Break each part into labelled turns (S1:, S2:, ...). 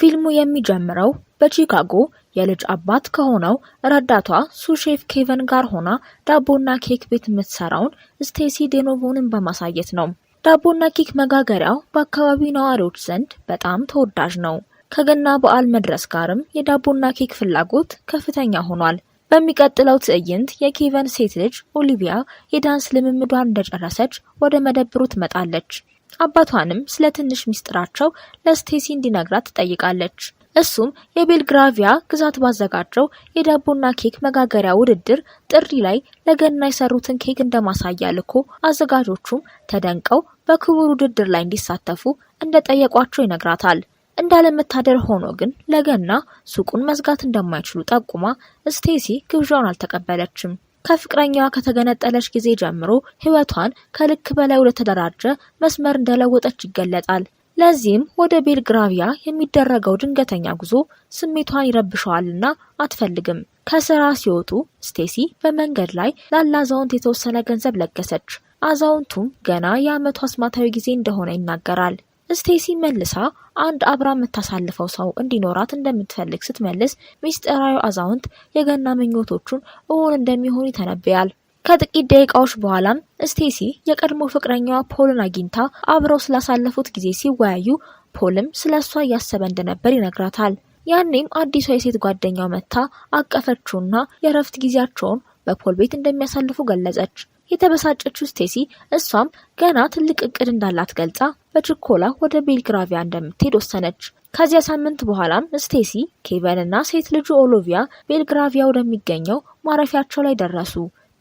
S1: ፊልሙ የሚጀምረው በቺካጎ የልጅ አባት ከሆነው ረዳቷ sous chef ኬቨን ጋር ሆና ዳቦና ኬክ ቤት የምትሰራውን ስቴሲ ዴኖቮንን በማሳየት ነው። ዳቦና ኬክ መጋገሪያው በአካባቢው ነዋሪዎች ዘንድ በጣም ተወዳጅ ነው። ከገና በዓል መድረስ ጋርም የዳቦና ኬክ ፍላጎት ከፍተኛ ሆኗል። በሚቀጥለው ትዕይንት የኬቨን ሴት ልጅ ኦሊቪያ የዳንስ ልምምዷን እንደጨረሰች ወደ መደብሩ ትመጣለች። አባቷንም ስለ ትንሽ ሚስጥራቸው ለስቴሲ እንዲነግራት ትጠይቃለች። እሱም የቤልግራቪያ ግዛት ባዘጋጀው የዳቦና ኬክ መጋገሪያ ውድድር ጥሪ ላይ ለገና የሰሩትን ኬክ እንደማሳያ ልኮ አዘጋጆቹም ተደንቀው በክቡር ውድድር ላይ እንዲሳተፉ እንደጠየቋቸው ይነግራታል። እንዳለመታደል ሆኖ ግን ለገና ሱቁን መዝጋት እንደማይችሉ ጠቁማ ስቴሲ ግብዣውን አልተቀበለችም። ከፍቅረኛዋ ከተገነጠለች ጊዜ ጀምሮ ሕይወቷን ከልክ በላይ ወደ ተደራጀ መስመር እንደለወጠች ይገለጣል። ለዚህም ወደ ቤልግራቪያ የሚደረገው ድንገተኛ ጉዞ ስሜቷን ይረብሸዋልና አትፈልግም። ከስራ ሲወጡ ስቴሲ በመንገድ ላይ ላለ አዛውንት የተወሰነ ገንዘብ ለገሰች። አዛውንቱም ገና የዓመቱ አስማታዊ ጊዜ እንደሆነ ይናገራል። ስቴሲ መልሳ አንድ አብራ የምታሳልፈው ሰው እንዲኖራት እንደምትፈልግ ስትመልስ ሚስጥራዊ አዛውንት የገና ምኞቶቹን እውን እንደሚሆኑ ይተነብያል። ከጥቂት ደቂቃዎች በኋላም ስቴሲ የቀድሞ ፍቅረኛዋ ፖልን አግኝታ አብረው ስላሳለፉት ጊዜ ሲወያዩ ፖልም ስለ እሷ እያሰበ እንደነበር ይነግራታል። ያኔም አዲሷ የሴት ጓደኛው መጥታ አቀፈችውና የእረፍት ጊዜያቸውን በፖል ቤት እንደሚያሳልፉ ገለጸች። የተበሳጨችው ስቴሲ እሷም ገና ትልቅ እቅድ እንዳላት ገልጻ በችኮላ ወደ ቤልግራቪያ እንደምትሄድ ወሰነች። ከዚያ ሳምንት በኋላም ስቴሲ፣ ኬቨን እና ሴት ልጁ ኦሊቪያ ቤልግራቪያ ወደሚገኘው ማረፊያቸው ላይ ደረሱ።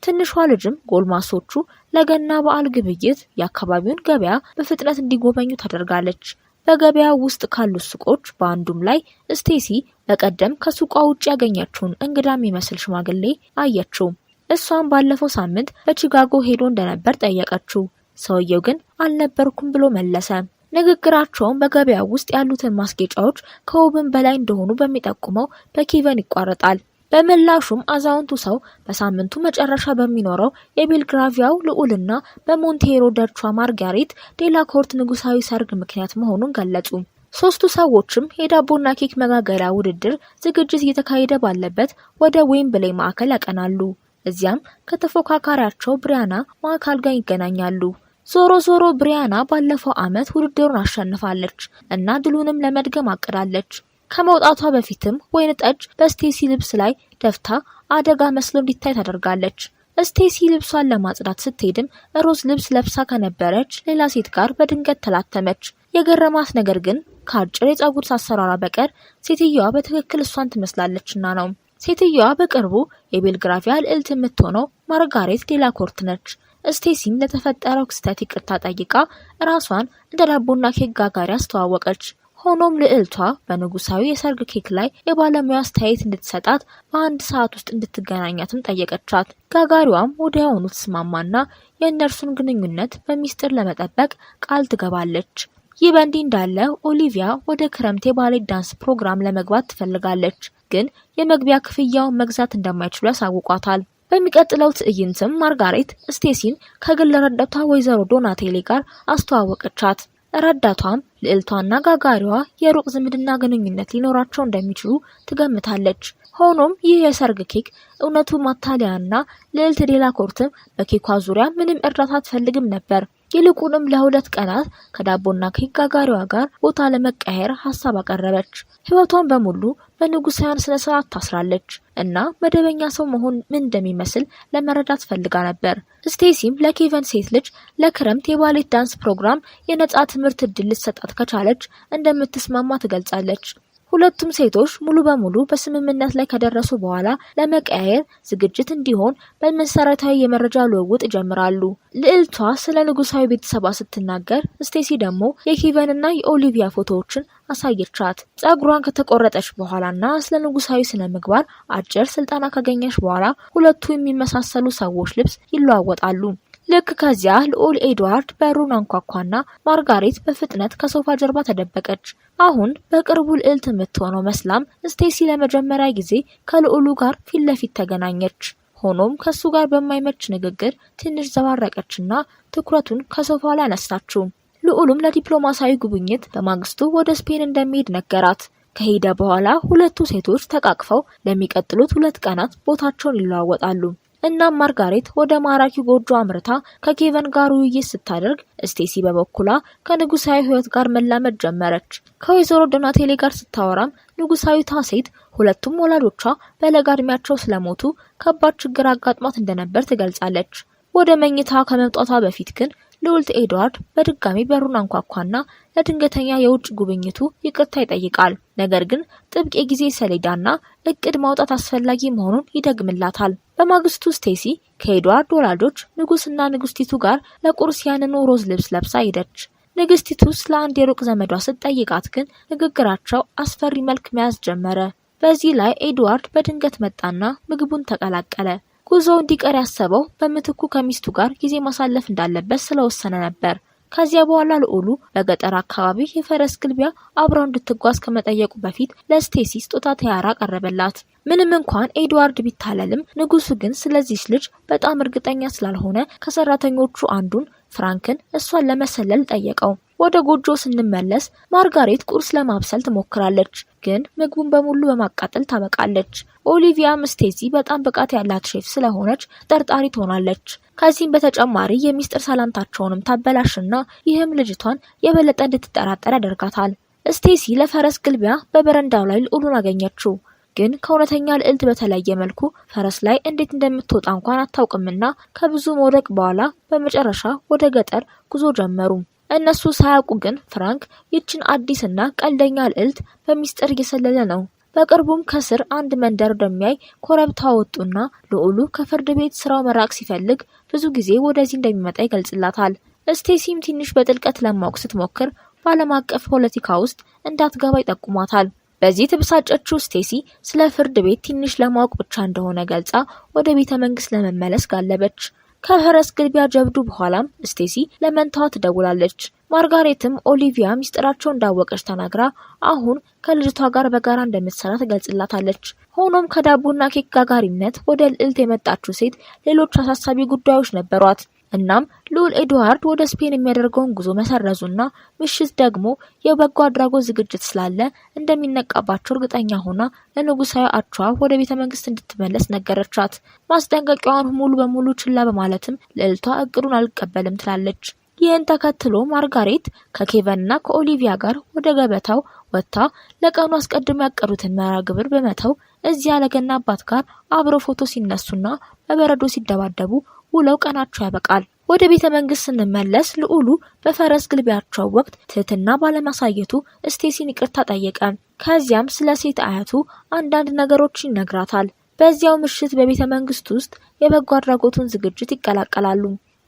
S1: ትንሿ ልጅም ጎልማሶቹ ለገና በዓል ግብይት የአካባቢውን ገበያ በፍጥነት እንዲጎበኙ ታደርጋለች። በገበያው ውስጥ ካሉት ሱቆች በአንዱም ላይ ስቴሲ በቀደም ከሱቋ ውጭ ያገኘችውን እንግዳ የሚመስል ሽማግሌ አየችው። እሷም ባለፈው ሳምንት በቺካጎ ሄዶ እንደነበር ጠየቀችው። ሰውየው ግን አልነበርኩም ብሎ መለሰ። ንግግራቸውን በገበያው ውስጥ ያሉትን ማስጌጫዎች ከውብም በላይ እንደሆኑ በሚጠቁመው በኬቨን ይቋረጣል። በምላሹም አዛውንቱ ሰው በሳምንቱ መጨረሻ በሚኖረው የቤልግራቪያው ልዑልና በሞንቴሮ ደቿ ማርጋሬት ዴላኮርት ንጉሳዊ ሰርግ ምክንያት መሆኑን ገለጹ። ሶስቱ ሰዎችም የዳቦና ኬክ መጋገሪያ ውድድር ዝግጅት እየተካሄደ ባለበት ወደ ዌምብሌ ማዕከል ያቀናሉ። እዚያም ከተፎካካሪያቸው ብሪያና ማዕከል ጋር ይገናኛሉ። ዞሮ ዞሮ ብሪያና ባለፈው ዓመት ውድድሩን አሸንፋለች እና ድሉንም ለመድገም አቅዳለች። ከመውጣቷ በፊትም ወይን ጠጅ በስቴሲ ልብስ ላይ ደፍታ አደጋ መስሎ እንዲታይ ታደርጋለች። ስቴሲ ልብሷን ለማጽዳት ስትሄድም ሮዝ ልብስ ለብሳ ከነበረች ሌላ ሴት ጋር በድንገት ተላተመች። የገረማት ነገር ግን ከአጭር የፀጉር አሰራሯ በቀር ሴትየዋ በትክክል እሷን ትመስላለችና ነው። ሴትየዋ በቅርቡ የቤልግራቪያ ልዕልት የምትሆነው ማርጋሬት ዴላኮርት ነች። ስቴሲም ለተፈጠረው ክስተት ይቅርታ ጠይቃ ራሷን እንደ ዳቦና ኬክ ጋጋሪ አስተዋወቀች። ሆኖም ልዕልቷ በንጉሳዊ የሰርግ ኬክ ላይ የባለሙያ አስተያየት እንድትሰጣት በአንድ ሰዓት ውስጥ እንድትገናኛትም ጠየቀቻት። ጋጋሪዋም ወዲያውኑ ትስማማና የእነርሱን ግንኙነት በሚስጥር ለመጠበቅ ቃል ትገባለች። ይህ በእንዲህ እንዳለ ኦሊቪያ ወደ ክረምት የባሌት ዳንስ ፕሮግራም ለመግባት ትፈልጋለች፣ ግን የመግቢያ ክፍያውን መግዛት እንደማይችሉ ያሳውቋታል። በሚቀጥለው ትዕይንትም ማርጋሬት ስቴሲን ከግል ረዳቷ ወይዘሮ ዶናቴሊ ጋር አስተዋወቀቻት። ረዳቷም ልዕልቷና ጋጋሪዋ የሩቅ ዝምድና ግንኙነት ሊኖራቸው እንደሚችሉ ትገምታለች። ሆኖም ይህ የሰርግ ኬክ እውነቱ ማታለያና ልዕልት ዴላኮርትም በኬኳ ዙሪያ ምንም እርዳታ አትፈልግም ነበር። ይልቁንም ለሁለት ቀናት ከዳቦና ኬክ ጋጋሪዋ ጋር ቦታ ለመቀየር ሀሳብ አቀረበች። ሕይወቷን በሙሉ በንጉሳውያን ስነ ስርዓት ታስራለች እና መደበኛ ሰው መሆን ምን እንደሚመስል ለመረዳት ፈልጋ ነበር። ስቴሲም ለኬቨን ሴት ልጅ ለክረምት የባሌት ዳንስ ፕሮግራም የነጻ ትምህርት እድል ልትሰጣት ከቻለች እንደምትስማማ ትገልጻለች። ሁለቱም ሴቶች ሙሉ በሙሉ በስምምነት ላይ ከደረሱ በኋላ ለመቀያየር ዝግጅት እንዲሆን በመሰረታዊ የመረጃ ልውውጥ ይጀምራሉ። ልዕልቷ ስለ ንጉሳዊ ቤተሰቧ ስትናገር፣ ስቴሲ ደግሞ የኬቨን እና የኦሊቪያ ፎቶዎችን አሳየቻት። ጸጉሯን ከተቆረጠች በኋላና ስለ ንጉሳዊ ስነ ምግባር አጭር ስልጠና ካገኘች በኋላ ሁለቱ የሚመሳሰሉ ሰዎች ልብስ ይለዋወጣሉ። ልክ ከዚያ ልዑል ኤድዋርድ በሩን አንኳኳና ማርጋሬት በፍጥነት ከሶፋ ጀርባ ተደበቀች። አሁን በቅርቡ ልዕልት የምትሆነው መስላም ስቴሲ ለመጀመሪያ ጊዜ ከልዑሉ ጋር ፊት ለፊት ተገናኘች። ሆኖም ከሱ ጋር በማይመች ንግግር ትንሽ ዘባረቀችና ትኩረቱን ከሶፋ ላይ አነሳችው። ልዑሉም ለዲፕሎማሲያዊ ጉብኝት በማግስቱ ወደ ስፔን እንደሚሄድ ነገራት። ከሄደ በኋላ ሁለቱ ሴቶች ተቃቅፈው ለሚቀጥሉት 2 ቀናት ቦታቸውን ይለዋወጣሉ። እናም ማርጋሬት ወደ ማራኪው ጎጆ አምርታ ከኬቨን ጋር ውይይት ስታደርግ፣ ስቴሲ በበኩሏ ከንጉሳዊ ሕይወት ጋር መላመድ ጀመረች። ከወይዘሮ ዶናቴሌ ጋር ስታወራም ንጉሳዊቷ ሴት ሁለቱም ወላጆቿ በለጋ እድሜያቸው ስለሞቱ ከባድ ችግር አጋጥሟት እንደነበር ትገልጻለች። ወደ መኝታ ከመምጣቷ በፊት ግን ልዑልት ኤድዋርድ በድጋሚ በሩን አንኳኳና ለድንገተኛ የውጭ ጉብኝቱ ይቅርታ ይጠይቃል። ነገር ግን ጥብቅ የጊዜ ሰሌዳና እቅድ ማውጣት አስፈላጊ መሆኑን ይደግምላታል። በማግስቱ ስቴሲ ከኤድዋርድ ወላጆች ንጉስና ንግስቲቱ ጋር ለቁርስ ያንኑ ሮዝ ልብስ ለብሳ ሄደች። ንግስቲቱ ስለ አንድ የሩቅ ዘመዷ ስትጠይቃት ግን ንግግራቸው አስፈሪ መልክ መያዝ ጀመረ። በዚህ ላይ ኤድዋርድ በድንገት መጣና ምግቡን ተቀላቀለ። ጉዞው እንዲቀር ያሰበው በምትኩ ከሚስቱ ጋር ጊዜ ማሳለፍ እንዳለበት ስለወሰነ ነበር። ከዚያ በኋላ ልዑሉ በገጠር አካባቢ የፈረስ ግልቢያ አብረው እንድትጓዝ ከመጠየቁ በፊት ለስቴሲ ስጦታ tiara ቀረበላት። ምንም እንኳን ኤድዋርድ ቢታለልም ንጉሱ ግን ስለዚች ልጅ በጣም እርግጠኛ ስላልሆነ ከሰራተኞቹ አንዱን ፍራንክን እሷን ለመሰለል ጠየቀው። ወደ ጎጆ ስንመለስ ማርጋሬት ቁርስ ለማብሰል ትሞክራለች፣ ግን ምግቡን በሙሉ በማቃጠል ታበቃለች። ኦሊቪያም ስቴሲ በጣም ብቃት ያላት ሼፍ ስለሆነች ጠርጣሪ ትሆናለች። ከዚህም በተጨማሪ የሚስጥር ሰላምታቸውንም ታበላሽና ይህም ልጅቷን የበለጠ እንድትጠራጠር ያደርጋታል። ስቴሲ ለፈረስ ግልቢያ በበረንዳው ላይ ልዑሉን አገኘችው። ግን ከእውነተኛ ልዕልት በተለየ መልኩ ፈረስ ላይ እንዴት እንደምትወጣ እንኳን አታውቅምና ከብዙ መውደቅ በኋላ በመጨረሻ ወደ ገጠር ጉዞ ጀመሩ። እነሱ ሳያውቁ ግን ፍራንክ ይችን አዲስና ቀልደኛ ልዕልት በሚስጥር እየሰለለ ነው። በቅርቡም ከስር አንድ መንደር ወደሚያይ ኮረብታ ወጡና ልዑሉ ከፍርድ ቤት ስራው መራቅ ሲፈልግ ብዙ ጊዜ ወደዚህ እንደሚመጣ ይገልጽላታል። ስቴሲም ትንሽ በጥልቀት ለማወቅ ስትሞክር በዓለም አቀፍ ፖለቲካ ውስጥ እንዳትገባ ይጠቁሟታል። በዚህ የተበሳጨችው ስቴሲ ስለ ፍርድ ቤት ትንሽ ለማወቅ ብቻ እንደሆነ ገልጻ ወደ ቤተ መንግስት ለመመለስ ጋለበች። ከፈረስ ግልቢያ ጀብዱ በኋላም ስቴሲ ለመንታዋ ትደውላለች። ማርጋሬትም ኦሊቪያ ሚስጥራቸው እንዳወቀች ተናግራ አሁን ከልጅቷ ጋር በጋራ እንደምትሰራ ትገልጽላታለች። ሆኖም ከዳቦና ኬክ ጋጋሪነት ወደ ልዕልት የመጣችው ሴት ሌሎች አሳሳቢ ጉዳዮች ነበሯት። እናም ልዑል ኤድዋርድ ወደ ስፔን የሚያደርገውን ጉዞ መሰረዙና ምሽት ደግሞ የበጎ አድራጎት ዝግጅት ስላለ እንደሚነቃባቸው እርግጠኛ ሆና ለንጉሳዊ አቻዋ ወደ ቤተ መንግስት እንድትመለስ ነገረቻት። ማስጠንቀቂያዋን ሙሉ በሙሉ ችላ በማለትም ልዕልቷ እቅዱን አልቀበልም ትላለች። ይህን ተከትሎ ማርጋሬት ከኬቨንና ከኦሊቪያ ጋር ወደ ገበታው ወጥታ ለቀኑ አስቀድሞ ያቀዱትን መርሃ ግብር በመተው እዚያ ለገና አባት ጋር አብረው ፎቶ ሲነሱና በበረዶ ሲደባደቡ ውለው ቀናቸው ያበቃል። ወደ ቤተ መንግስት ስንመለስ ልዑሉ በፈረስ ግልቢያቸው ወቅት ትህትና ባለማሳየቱ ስቴሲን ይቅርታ ጠየቀ። ከዚያም ስለ ሴት አያቱ አንዳንድ ነገሮችን ይነግራታል። በዚያው ምሽት በቤተ መንግስት ውስጥ የበጎ አድራጎቱን ዝግጅት ይቀላቀላሉ።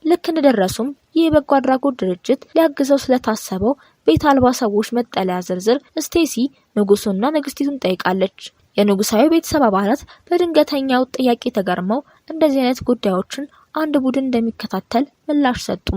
S1: ልክ እንደደረሱም ይህ የበጎ አድራጎት ድርጅት ሊያግዘው ስለታሰበው ቤት አልባ ሰዎች መጠለያ ዝርዝር ስቴሲ ንጉሱና ንግስቲቱን ጠይቃለች። የንጉሳዊ ቤተሰብ አባላት በድንገተኛው ጥያቄ ተገርመው እንደዚህ አይነት ጉዳዮችን አንድ ቡድን እንደሚከታተል ምላሽ ሰጡ።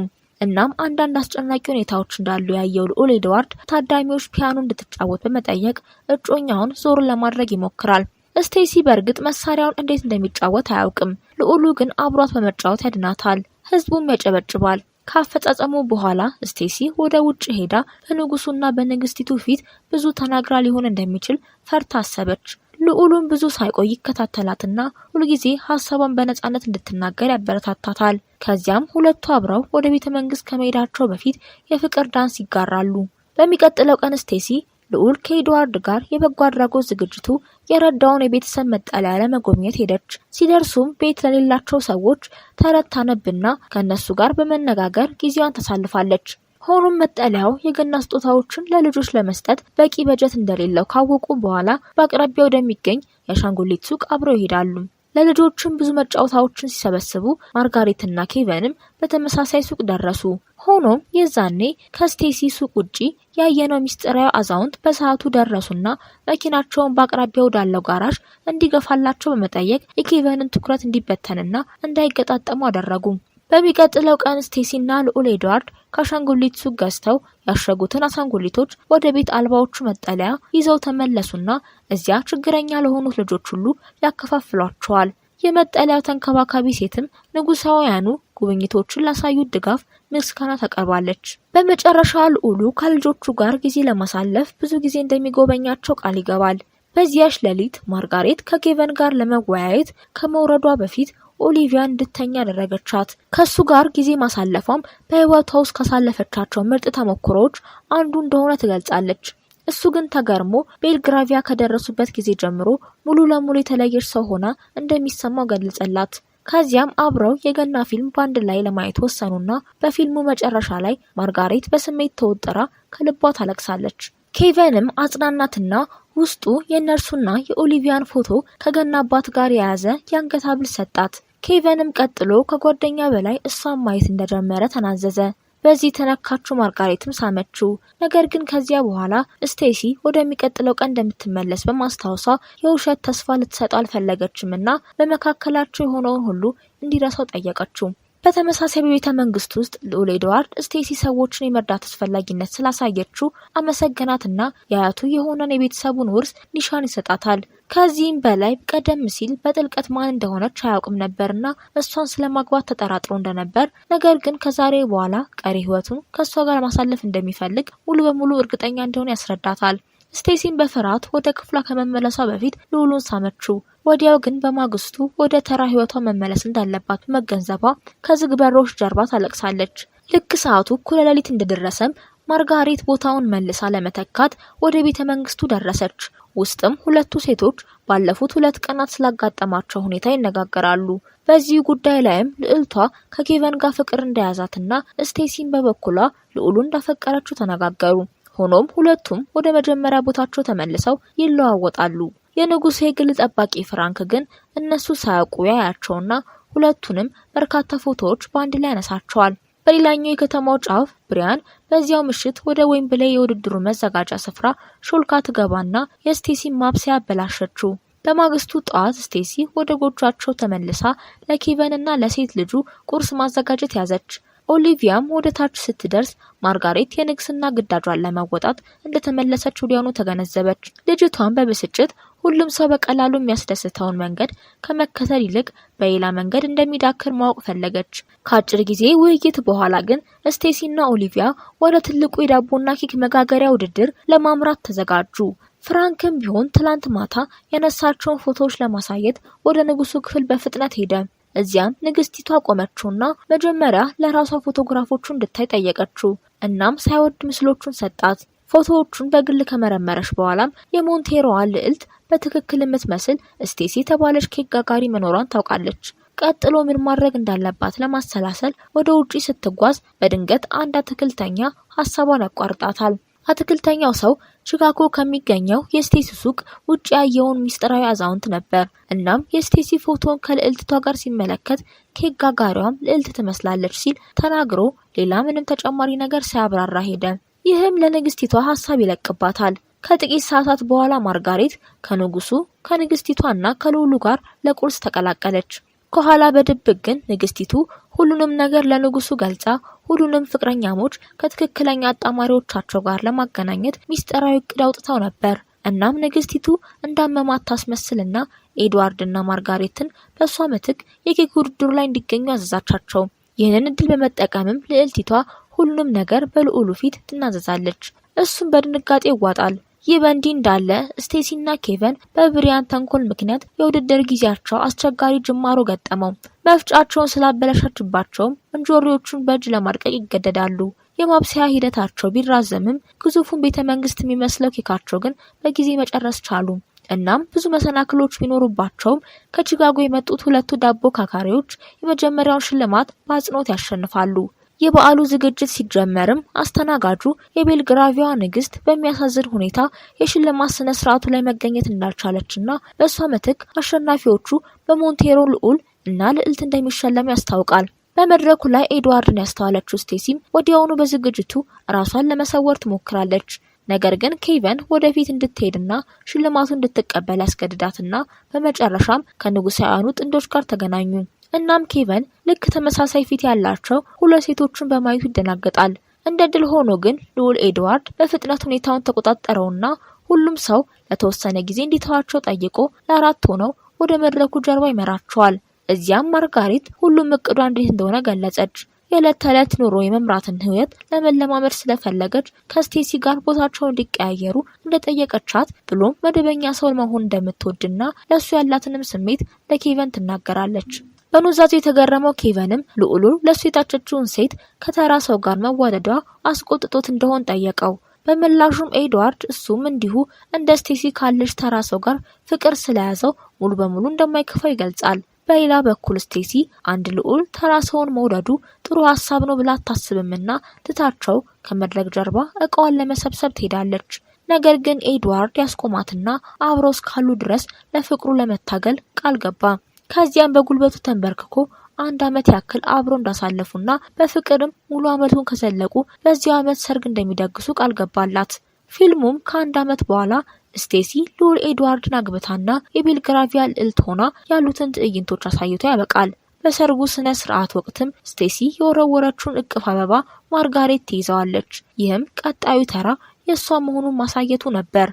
S1: እናም አንዳንድ አስጨናቂ ሁኔታዎች እንዳሉ ያየው ልዑል ኤድዋርድ ታዳሚዎች ፒያኖ እንድትጫወት በመጠየቅ እጮኛውን ዞር ለማድረግ ይሞክራል። ስቴሲ በእርግጥ መሳሪያውን እንዴት እንደሚጫወት አያውቅም። ልዑሉ ግን አብሯት በመጫወት ያድናታል። ህዝቡም ያጨበጭባል። ከአፈጻጸሙ በኋላ ስቴሲ ወደ ውጭ ሄዳ በንጉሱና በንግስቲቱ ፊት ብዙ ተናግራ ሊሆን እንደሚችል ፈርታ አሰበች። ልዑሉን ብዙ ሳይቆይ ይከታተላትና ሁልጊዜ ሀሳቧን በነጻነት እንድትናገር ያበረታታታል። ከዚያም ሁለቱ አብረው ወደ ቤተ መንግስት ከመሄዳቸው በፊት የፍቅር ዳንስ ይጋራሉ። በሚቀጥለው ቀን ስቴሲ ልዑል ከኤድዋርድ ጋር የበጎ አድራጎት ዝግጅቱ የረዳውን የቤተሰብ መጠለያ ለመጎብኘት ሄደች። ሲደርሱም ቤት ለሌላቸው ሰዎች ተረት ታነብና ከእነሱ ጋር በመነጋገር ጊዜዋን ታሳልፋለች። ሆኖም መጠለያው የገና ስጦታዎችን ለልጆች ለመስጠት በቂ በጀት እንደሌለው ካወቁ በኋላ በአቅራቢያው ወደሚገኝ የአሻንጉሊት ሱቅ አብረው ይሄዳሉ። ለልጆችም ብዙ መጫወታዎችን ሲሰበስቡ ማርጋሬትና ኬቨንም በተመሳሳይ ሱቅ ደረሱ። ሆኖም የዛኔ ከስቴሲ ሱቅ ውጪ ያየነው ሚስጥራዊ አዛውንት በሰዓቱ ደረሱና መኪናቸውን በአቅራቢያው ወዳለው ጋራዥ እንዲገፋላቸው በመጠየቅ የኬቨንን ትኩረት እንዲበተንና እንዳይገጣጠሙ አደረጉ። በሚቀጥለው ቀን ስቴሲና ልዑል ኤድዋርድ ከአሻንጉሊት ሱቅ ገዝተው ያሸጉትን አሻንጉሊቶች ወደ ቤት አልባዎቹ መጠለያ ይዘው ተመለሱና እዚያ ችግረኛ ለሆኑት ልጆች ሁሉ ያከፋፍሏቸዋል። የመጠለያው ተንከባካቢ ሴትም ንጉሳውያኑ ጉብኝቶቹን ላሳዩት ድጋፍ ምስጋና ታቀርባለች። በመጨረሻ ልዑሉ ከልጆቹ ጋር ጊዜ ለማሳለፍ ብዙ ጊዜ እንደሚጎበኛቸው ቃል ይገባል። በዚያች ሌሊት ማርጋሬት ከኬቨን ጋር ለመወያየት ከመውረዷ በፊት ኦሊቪያ እንድተኛ ያደረገቻት። ከሱ ጋር ጊዜ ማሳለፏም በህይወቷ ውስጥ ካሳለፈቻቸው ምርጥ ተሞክሮዎች አንዱ እንደሆነ ትገልጻለች። እሱ ግን ተገርሞ ቤልግራቪያ ከደረሱበት ጊዜ ጀምሮ ሙሉ ለሙሉ የተለየች ሰው ሆና እንደሚሰማው ገለጸላት። ከዚያም አብረው የገና ፊልም በአንድ ላይ ለማየት ወሰኑና በፊልሙ መጨረሻ ላይ ማርጋሬት በስሜት ተወጥራ ከልቧ ታለቅሳለች። ኬቨንም አጽናናትና ውስጡ የእነርሱና የኦሊቪያን ፎቶ ከገና አባት ጋር የያዘ የአንገት ሐብል ሰጣት። ኬቨንም ቀጥሎ ከጓደኛ በላይ እሷን ማየት እንደጀመረ ተናዘዘ። በዚህ የተነካችው ማርጋሬትም ሳመችው። ነገር ግን ከዚያ በኋላ ስቴሲ ወደሚቀጥለው ቀን እንደምትመለስ በማስታወሷ የውሸት ተስፋ ልትሰጠው አልፈለገችም እና በመካከላቸው የሆነውን ሁሉ እንዲረሳው ጠየቀችው። በተመሳሳይ በቤተ መንግስት ውስጥ ልዑል ኤድዋርድ ስቴሲ ሰዎችን የመርዳት አስፈላጊነት ስላሳየችው አመሰገናትና የአያቱ የሆነን የቤተሰቡን ውርስ ኒሻን ይሰጣታል። ከዚህም በላይ ቀደም ሲል በጥልቀት ማን እንደሆነች አያውቅም ነበርና እሷን ስለማግባት ተጠራጥሮ እንደነበር፣ ነገር ግን ከዛሬ በኋላ ቀሪ ህይወቱን ከእሷ ጋር ማሳለፍ እንደሚፈልግ ሙሉ በሙሉ እርግጠኛ እንደሆነ ያስረዳታል። ስቴሲን በፍርሃት ወደ ክፍሏ ከመመለሷ በፊት ልዑሉን ሳመችው። ወዲያው ግን በማግስቱ ወደ ተራ ህይወቷ መመለስ እንዳለባት መገንዘቧ ከዝግ በሮች ጀርባ ታለቅሳለች። ልክ ሰዓቱ እኩለ ሌሊት እንደደረሰም ማርጋሬት ቦታውን መልሳ ለመተካት ወደ ቤተ መንግስቱ ደረሰች። ውስጥም ሁለቱ ሴቶች ባለፉት 2 ቀናት ስላጋጠማቸው ሁኔታ ይነጋገራሉ። በዚህ ጉዳይ ላይም ልዕልቷ ከኬቨን ጋር ፍቅር እንደያዛትና ስቴሲን በበኩሏ ልዑሉን እንዳፈቀረችው ተነጋገሩ። ሆኖም ሁለቱም ወደ መጀመሪያ ቦታቸው ተመልሰው ይለዋወጣሉ። የንጉሱ የግል ጠባቂ ፍራንክ ግን እነሱ ሳያውቁ ያያቸውና ሁለቱንም በርካታ ፎቶዎች በአንድ ላይ ያነሳቸዋል። በሌላኛው የከተማው ጫፍ ብሪያን በዚያው ምሽት ወደ ዌምብሌይ የውድድሩ መዘጋጃ ስፍራ ሾልካ ትገባና የስቴሲን ማብሰያ አበላሸችው። በማግስቱ ጠዋት ስቴሲ ወደ ጎጇቸው ተመልሳ ለኬቨንና ለሴት ልጁ ቁርስ ማዘጋጀት ያዘች። ኦሊቪያም ወደ ታች ስትደርስ ማርጋሬት የንግስና ግዳጇን ለመወጣት እንደተመለሰች ወዲያውኑ ተገነዘበች። ልጅቷን በብስጭት ሁሉም ሰው በቀላሉ የሚያስደስተውን መንገድ ከመከተል ይልቅ በሌላ መንገድ እንደሚዳክር ማወቅ ፈለገች። ከአጭር ጊዜ ውይይት በኋላ ግን ስቴሲና ኦሊቪያ ወደ ትልቁ የዳቦና ኬክ መጋገሪያ ውድድር ለማምራት ተዘጋጁ። ፍራንክም ቢሆን ትላንት ማታ ያነሳቸውን ፎቶዎች ለማሳየት ወደ ንጉሱ ክፍል በፍጥነት ሄደ። እዚያም ንግስቲቷ ቆመችውና መጀመሪያ ለራሷ ፎቶግራፎቹን እንድታይ ጠየቀችው። እናም ሳይወድ ምስሎቹን ሰጣት። ፎቶዎቹን በግል ከመረመረች በኋላም የሞንቴሮዋ ልዕልት በትክክል የምትመስል ስቴሲ የተባለች ኬክ ጋጋሪ መኖሯን ታውቃለች። ቀጥሎ ምን ማድረግ እንዳለባት ለማሰላሰል ወደ ውጪ ስትጓዝ በድንገት አንድ አትክልተኛ ሀሳቧን ያቋርጣታል። አትክልተኛው ሰው ቺካጎ ከሚገኘው የስቴሲ ሱቅ ውጪ ያየውን ሚስጥራዊ አዛውንት ነበር። እናም የስቴሲ ፎቶን ከልዕልቲቷ ጋር ሲመለከት ኬክ ጋጋሪዋም ልዕልት ትመስላለች ሲል ተናግሮ ሌላ ምንም ተጨማሪ ነገር ሳያብራራ ሄደ። ይህም ለንግስቲቷ ሀሳብ ይለቅባታል። ከጥቂት ሰዓታት በኋላ ማርጋሬት ከንጉሱ ከንግስቲቷና ከልዑሉ ጋር ለቁርስ ተቀላቀለች። ከኋላ በድብቅ ግን ንግስቲቱ ሁሉንም ነገር ለንጉሱ ገልጻ ሁሉንም ፍቅረኛሞች ከትክክለኛ አጣማሪዎቻቸው ጋር ለማገናኘት ሚስጥራዊ እቅድ አውጥተው ነበር። እናም ንግስቲቱ እንዳመማት ታስመስልና ኤድዋርድና ማርጋሬትን በእሷ ምትክ የኬክ ውድድሩ ላይ እንዲገኙ አዘዛቻቸው። ይህንን እድል በመጠቀምም ልዕልቲቷ ሁሉንም ነገር በልዑሉ ፊት ትናዘዛለች። እሱም በድንጋጤ ይዋጣል። ይህ በእንዲህ እንዳለ ስቴሲና ኬቨን በብሪያን ተንኮል ምክንያት የውድድር ጊዜያቸው አስቸጋሪ ጅማሮ ገጠመው። መፍጫቸውን ስላበላሻችባቸውም እንጆሪዎቹን በእጅ ለማድቀቅ ይገደዳሉ። የማብሰያ ሂደታቸው ቢራዘምም ግዙፉን ቤተ መንግስት የሚመስለው ኬካቸው ግን በጊዜ መጨረስ ቻሉ። እናም ብዙ መሰናክሎች ቢኖሩባቸውም ከቺካጎ የመጡት ሁለቱ ዳቦ ጋጋሪዎች የመጀመሪያውን ሽልማት በአጽንኦት ያሸንፋሉ። የበዓሉ ዝግጅት ሲጀመርም አስተናጋጁ የቤልግራቪያ ንግስት በሚያሳዝን ሁኔታ የሽልማት ስነ ስርዓቱ ላይ መገኘት እንዳልቻለችና በእሷ ምትክ አሸናፊዎቹ በሞንቴሮ ልዑል እና ልዕልት እንደሚሸለሙ ያስታውቃል። በመድረኩ ላይ ኤድዋርድን ያስተዋለችው ስቴሲም ወዲያውኑ በዝግጅቱ ራሷን ለመሰወር ትሞክራለች። ነገር ግን ኬቨን ወደፊት እንድትሄድና ሽልማቱን እንድትቀበል ያስገድዳትና በመጨረሻም ከንጉሳውያኑ ጥንዶች ጋር ተገናኙ። እናም ኬቨን ልክ ተመሳሳይ ፊት ያላቸው ሁለት ሴቶችን በማየቱ ይደናገጣል። እንደ ድል ሆኖ ግን ልዑል ኤድዋርድ በፍጥነት ሁኔታውን ተቆጣጠረውና ሁሉም ሰው ለተወሰነ ጊዜ እንዲተዋቸው ጠይቆ ለአራት ሆነው ወደ መድረኩ ጀርባ ይመራቸዋል። እዚያም ማርጋሪት ሁሉም እቅዷ እንዴት እንደሆነ ገለጸች። የዕለት ተዕለት ኑሮ የመምራትን ህይወት ለመለማመድ ስለፈለገች ከስቴሲ ጋር ቦታቸውን እንዲቀያየሩ እንደጠየቀቻት ብሎም መደበኛ ሰው መሆን እንደምትወድና ለእሱ ያላትንም ስሜት ለኬቨን ትናገራለች። በኑዛዜው የተገረመው ኬቨንም ልዑሉ ለእሱ የታጨችውን ሴት ከተራ ሰው ጋር መዋደዷ አስቆጥቶት እንደሆን ጠየቀው። በምላሹም ኤድዋርድ እሱም እንዲሁ እንደ ስቴሲ ካለች ተራ ሰው ጋር ፍቅር ስለያዘው ሙሉ በሙሉ እንደማይከፋው ይገልጻል። በሌላ በኩል ስቴሲ አንድ ልዑል ተራ ሰውን መውደዱ ጥሩ ሀሳብ ነው ብላ አታስብምና ትታቸው ከመድረክ ጀርባ እቃዋን ለመሰብሰብ ትሄዳለች። ነገር ግን ኤድዋርድ ያስቆማትና አብረው እስካሉ ድረስ ለፍቅሩ ለመታገል ቃል ገባ። ከዚያም በጉልበቱ ተንበርክኮ አንድ ዓመት ያክል አብሮ እንዳሳለፉና በፍቅርም ሙሉ ዓመቱን ከዘለቁ በዚያው ዓመት ሰርግ እንደሚደግሱ ቃል ገባላት። ፊልሙም ከአንድ ዓመት በኋላ ስቴሲ ልዑል ኤድዋርድን አግብታና የቤልግራቪያ ልዕልት ሆና ያሉትን ትዕይንቶች አሳይቶ ያበቃል። በሰርጉ ስነ ስርዓት ወቅትም ስቴሲ የወረወረችውን እቅፍ አበባ ማርጋሬት ትይዘዋለች። ይህም ቀጣዩ ተራ የእሷ መሆኑን ማሳየቱ ነበር።